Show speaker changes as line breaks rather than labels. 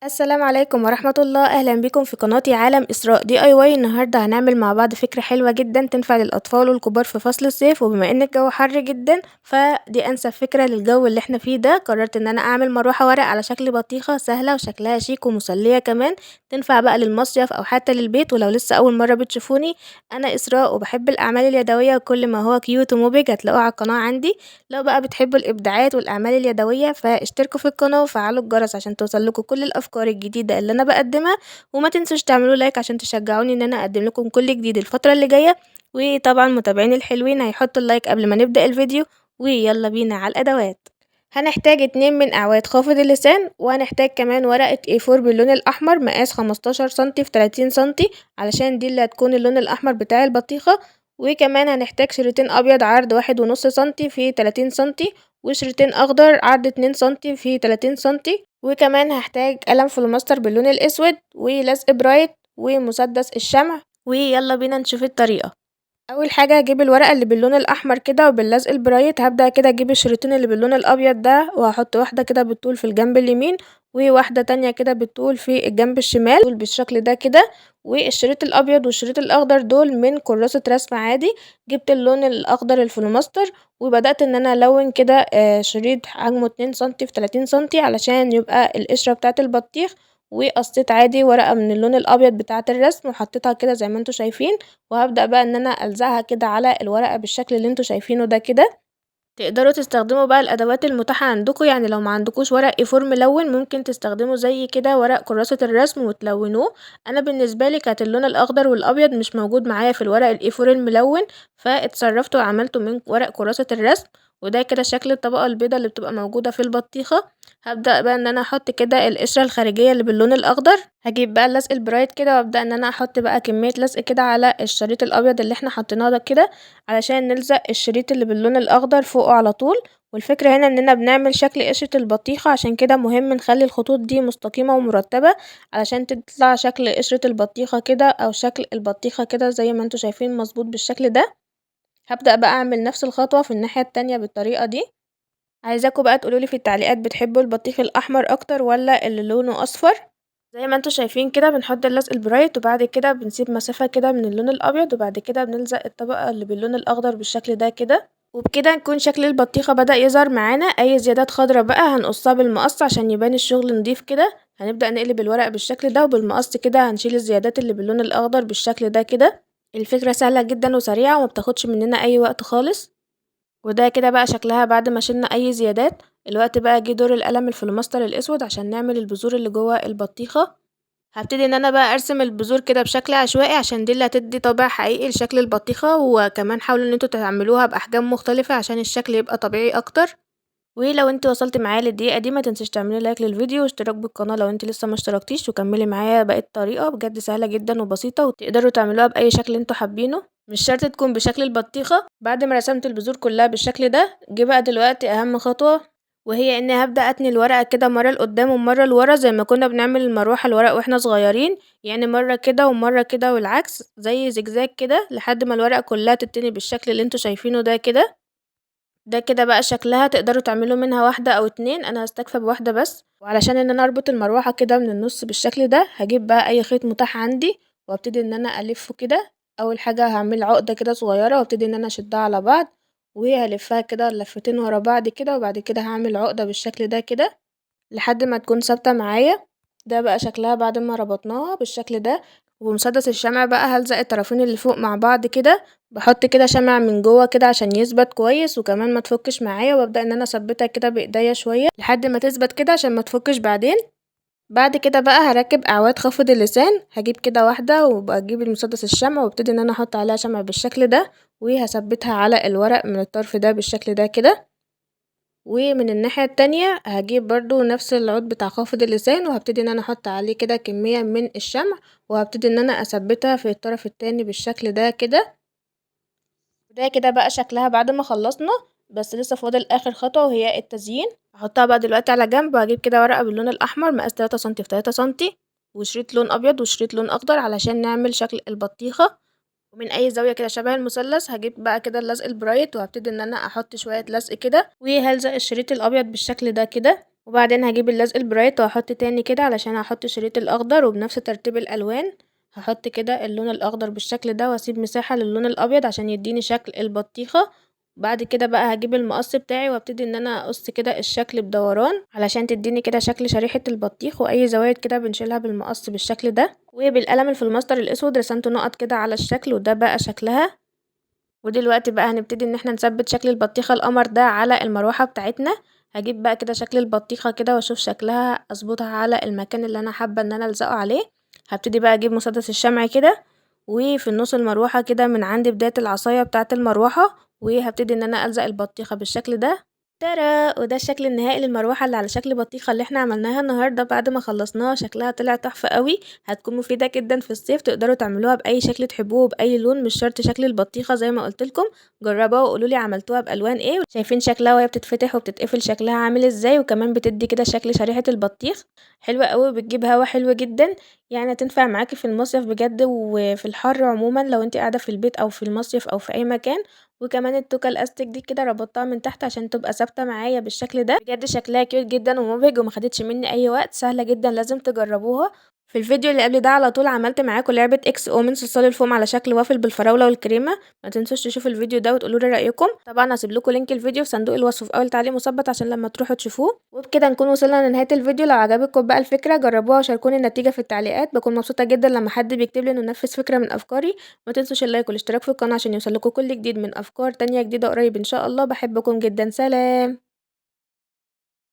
السلام عليكم ورحمة الله. أهلا بكم في قناتي عالم إسراء DIY. النهاردة هنعمل مع بعض فكرة حلوة جدا تنفع للأطفال والكبار في فصل الصيف، وبما إن الجو حر جدا فدي أنسب فكرة للجو اللي احنا فيه ده. قررت إن أنا أعمل مروحة ورق على شكل بطيخة سهلة وشكلها شيك ومسلية كمان، تنفع بقى للمصيف أو حتى للبيت. ولو لسه أول مرة بتشوفوني، أنا إسراء وبحب الأعمال اليدوية وكل ما هو cute ومبهج هتلاقوه على القناة عندي. لو بقى بتحبوا الإبداعات والأعمال اليدوية فاشتركوا في القناة وفعلوا الجرس عشان توصل لكم كل الأفكار الجديدة اللي أنا بقدمها، وما تنسوش تعملوا like عشان تشجعوني إن أنا أقدم لكم كل جديد الفترة اللي جاية. وطبعا متابعين الحلوين هيحطوا ال like قبل ما نبدأ الفيديو، ويلا بينا على الأدوات. هنحتاج 2 من أعواد خافض اللسان، وهنحتاج كمان ورقة A4 باللون الأحمر مقاس 15 سنتي في 30 سنتي علشان دي اللي هتكون اللون الأحمر بتاع البطيخة. وكمان هنحتاج شريطين أبيض عرض 1.5 سنتي في 30 سنتي، وشريطين أخضر عرض 2 سنتي في 30 سنتي. وكمان هحتاج قلم فلوماستر باللون الأسود ولزق برايت ومسدس الشمع. ويلا بينا نشوف الطريقة. أول حاجة هجيب الورقة اللي باللون الأحمر كده وباللزق البرايت، هبدأ كده أجيب الشريطين اللي باللون الأبيض ده وهحط واحدة كده بالطول في الجنب اليمين وواحدة تانية كده بالطول في الجنب الشمال بالشكل ده كده. والشريط الأبيض والشريط الأخضر دول من كراسة رسم عادي، جبت اللون الأخضر الفلوماستر وبدأت إن أنا ألون كده، شريط حجمه 2 سنتي في 30 سنتي علشان يبقى القشرة بتاعة البطيخ. وقصيت عادي ورقة من اللون الأبيض بتاعة الرسم وحطيتها كده زي ما انتوا شايفين، وهبدأ بقى إن أنا ألزقها كده على الورقة بالشكل اللي انتوا شايفينه ده كده. تقدروا تستخدموا بقى الأدوات المتاحة عندكم، يعني لو ما عندكوش ورق A4 ملون ممكن تستخدموا زي كده ورق كراسة الرسم وتلونوه. أنا بالنسبة لي كانت اللون الأخضر والأبيض مش موجود معايا في الورق ال A4 الملون، فاتصرفت وعملته من ورق كراسة الرسم. وده كده شكل الطبقة البيضة اللي بتبقى موجودة في البطيخة. هبدأ بقى إن أنا أحط كده القشرة الخارجية اللي باللون الأخضر، هجيب بقى اللزق البرايت كده وأبدأ إن أنا أحط بقى كمية لزق كده على الشريط الأبيض اللي احنا حطيناه ده كده علشان نلزق الشريط اللي باللون الأخضر فوقه على طول. والفكرة هنا إننا بنعمل شكل قشرة البطيخة، عشان كده مهم نخلي الخطوط دي مستقيمة ومرتبة علشان تطلع شكل قشرة البطيخة كده أو شكل البطيخة كده زي ما انتوا شايفين مظبوط بالشكل ده. هبدأ بقى أعمل نفس الخطوة في الناحية التانية بالطريقة دي. عايزاكم بقى تقولولي في التعليقات بتحبوا البطيخ الأحمر أكتر ولا اللي لونه أصفر. زي ما انتوا شايفين كده بنحط اللزق البرايت وبعد كده بنسيب مسافة كده من اللون الأبيض، وبعد كده بنلزق الطبقة اللي باللون الأخضر بالشكل ده كده. وبكده نكون شكل البطيخة بدأ يظهر معانا. أي زيادات خضرا بقى هنقصها بالمقص عشان يبان الشغل نضيف كده. هنبدأ نقلب الورق بالشكل ده وبالمقص كده هنشيل الزيادات اللي باللون الأخضر بالشكل ده كده. الفكرة سهلة جدا وسريعة وما بتاخدش مننا أي وقت خالص. وده كده بقى شكلها بعد ما شلنا أي زيادات. الوقت بقى جه دور القلم الفلوماستر الأسود عشان نعمل البذور اللي جوه البطيخة. هبتدي إن أنا بقى أرسم البذور كده بشكل عشوائي عشان دي اللي هتدي طابع حقيقي لشكل البطيخة، وكمان حاولوا إن انتوا تعملوها بأحجام مختلفة عشان الشكل يبقى طبيعي أكتر. ولو انت وصلتي معايا للدقيقة دي ما تنسيش تعملي like للفيديو واشتراك بالقناة لو انت لسه ما اشتركتيش، وكملي معايا باقي الطريقة بجد سهلة جدا وبسيطة وتقدروا تعملوها بأي شكل انتوا حابينه، مش شرط تكون بشكل البطيخة. بعد ما رسمت البذور كلها بالشكل ده جه بقى دلوقتي أهم خطوة، وهي اني هبدأ اتني الورقة كده مرة لقدام ومرة لورا زي ما كنا بنعمل المروحة الورق واحنا صغيرين، يعني مرة كده ومرة كده والعكس زي زجزاج كده لحد ما الورقة كلها تتني بالشكل اللي انتوا شايفينه ده كده. ده كده بقى شكلها، تقدروا تعملوا منها واحدة او اتنين، انا هستكفى بواحدة بس. وعلشان ان انا اربط المروحة كده من النص بالشكل ده هجيب بقى اي خيط متاح عندي وابتدي ان انا الفه كده. اول حاجة هعمل عقدة كده صغيرة وابتدي ان انا اشدها على بعض وهلفها كده لفتين ورا بعض كده، وبعد كده هعمل عقدة بالشكل ده كده لحد ما تكون ثابتة معايا. ده بقى شكلها بعد ما ربطناها بالشكل ده. ومسدس الشمع بقى هلزق الطرفين اللي فوق مع بعض كده، بحط كده شمع من جوه كده عشان يثبت كويس وكمان ما تفكش معايا، وابدا ان انا اثبتها كده بايديا شويه لحد ما تثبت كده عشان ما تفكش بعدين. بعد كده بقى هركب اعواد خافض اللسان، هجيب كده واحده وبجيب المسدس الشمع وابتدي ان انا احط عليها شمع بالشكل ده، وهثبتها على الورق من الطرف ده بالشكل ده كده. ومن الناحية التانية هجيب برضو نفس العود بتاع خافض اللسان وهبتدي ان انا احط عليه كده كمية من الشمع، وهبتدي ان انا اثبتها في الطرف التاني بالشكل ده كده. ده كده بقى شكلها بعد ما خلصنا، بس لسه فاضل اخر خطوة وهي التزيين. هحطها بقى دلوقتي على جنب، وهجيب كده ورقة باللون الاحمر مقاس 3 سنتي في 3 سنتي، وشريط لون ابيض وشريط لون اخضر علشان نعمل شكل البطيخة. ومن اي زاوية كده شبه المثلث هجيب بقى كده اللزق البرايت وهبتدي ان انا احط شوية لزق كده، وهلزق الشريط الابيض بالشكل ده كده. وبعدين هجيب اللزق البرايت وهحط تاني كده علشان هحط شريط الاخضر، وبنفس ترتيب الالوان هحط كده اللون الاخضر بالشكل ده، واسيب مساحة للون الابيض عشان يديني شكل البطيخة. بعد كده بقى هجيب المقص بتاعي وابتدي ان انا اقص كده الشكل بدوران علشان تديني كده شكل شريحة البطيخ، واي زوايد كده بنشيلها بالمقص بالشكل ده. وبالقلم الفلوماستر الاسود رسمت نقط كده على الشكل، وده بقى شكلها. ودلوقتي بقى هنبتدي ان احنا نثبت شكل البطيخة القمر ده على المروحة بتاعتنا. هجيب بقى كده شكل البطيخة كده واشوف شكلها، اظبطها على المكان اللي انا حابة ان انا الزقه عليه. هبتدي بقى اجيب مسدس الشمع كده وفي النص المروحة كده من عند بداية العصاية بتاعة المروحة، وهبتدي ان انا الزق البطيخة بالشكل ده. ترى وده الشكل النهائي للمروحة اللي على شكل بطيخة اللي احنا عملناها النهاردة بعد ما خلصناها. شكلها طلع تحفة قوي، هتكون مفيدة جدا في الصيف، تقدروا تعملوها بأي شكل تحبوه بأي لون، مش شرط شكل البطيخة زي ما قلت لكم. جربوها وقولوا لي عملتوها بألوان ايه. شايفين شكلها وهي بتتفتح وبتتقفل شكلها عامل ازاي، وكمان بتدي كده شكل شريحة البطيخ حلوة قوي، وبتجيب هوا حلو جدا، هتنفع معاكي في المصيف بجد وفي الحر عموما لو انت قاعدة في البيت او في المصيف او في اي مكان. وكمان التوكة الاستيك دي كده ربطتها من تحت عشان تبقى ثابتة معايا بالشكل ده. بجد شكلها cute جدا ومبهج وما خدتش مني اي وقت، سهلة جدا، لازم تجربوها. في الفيديو اللي قبل ده على طول عملت معاكم لعبة XO من صلصال الفوم على شكل وافل بالفراولة والكريمة، ما تنسوش تشوفوا الفيديو ده وتقولوا لي رأيكم. طبعا هسيب لكم link الفيديو في صندوق الوصف في اول تعليق مثبت عشان لما تروحوا تشوفوه. وبكده نكون وصلنا لنهاية الفيديو. لو عجبتكم بقى الفكرة جربوها وشاركوني النتيجة في التعليقات، بكون مبسوطة جدا لما حد بيكتب لي انه نفذ فكرة من افكاري. ما تنسوش ال like والاشتراك في القناة عشان يوصلكم كل جديد من افكار تانية جديدة قريب ان شاء الله. بحبكم جدا، سلام.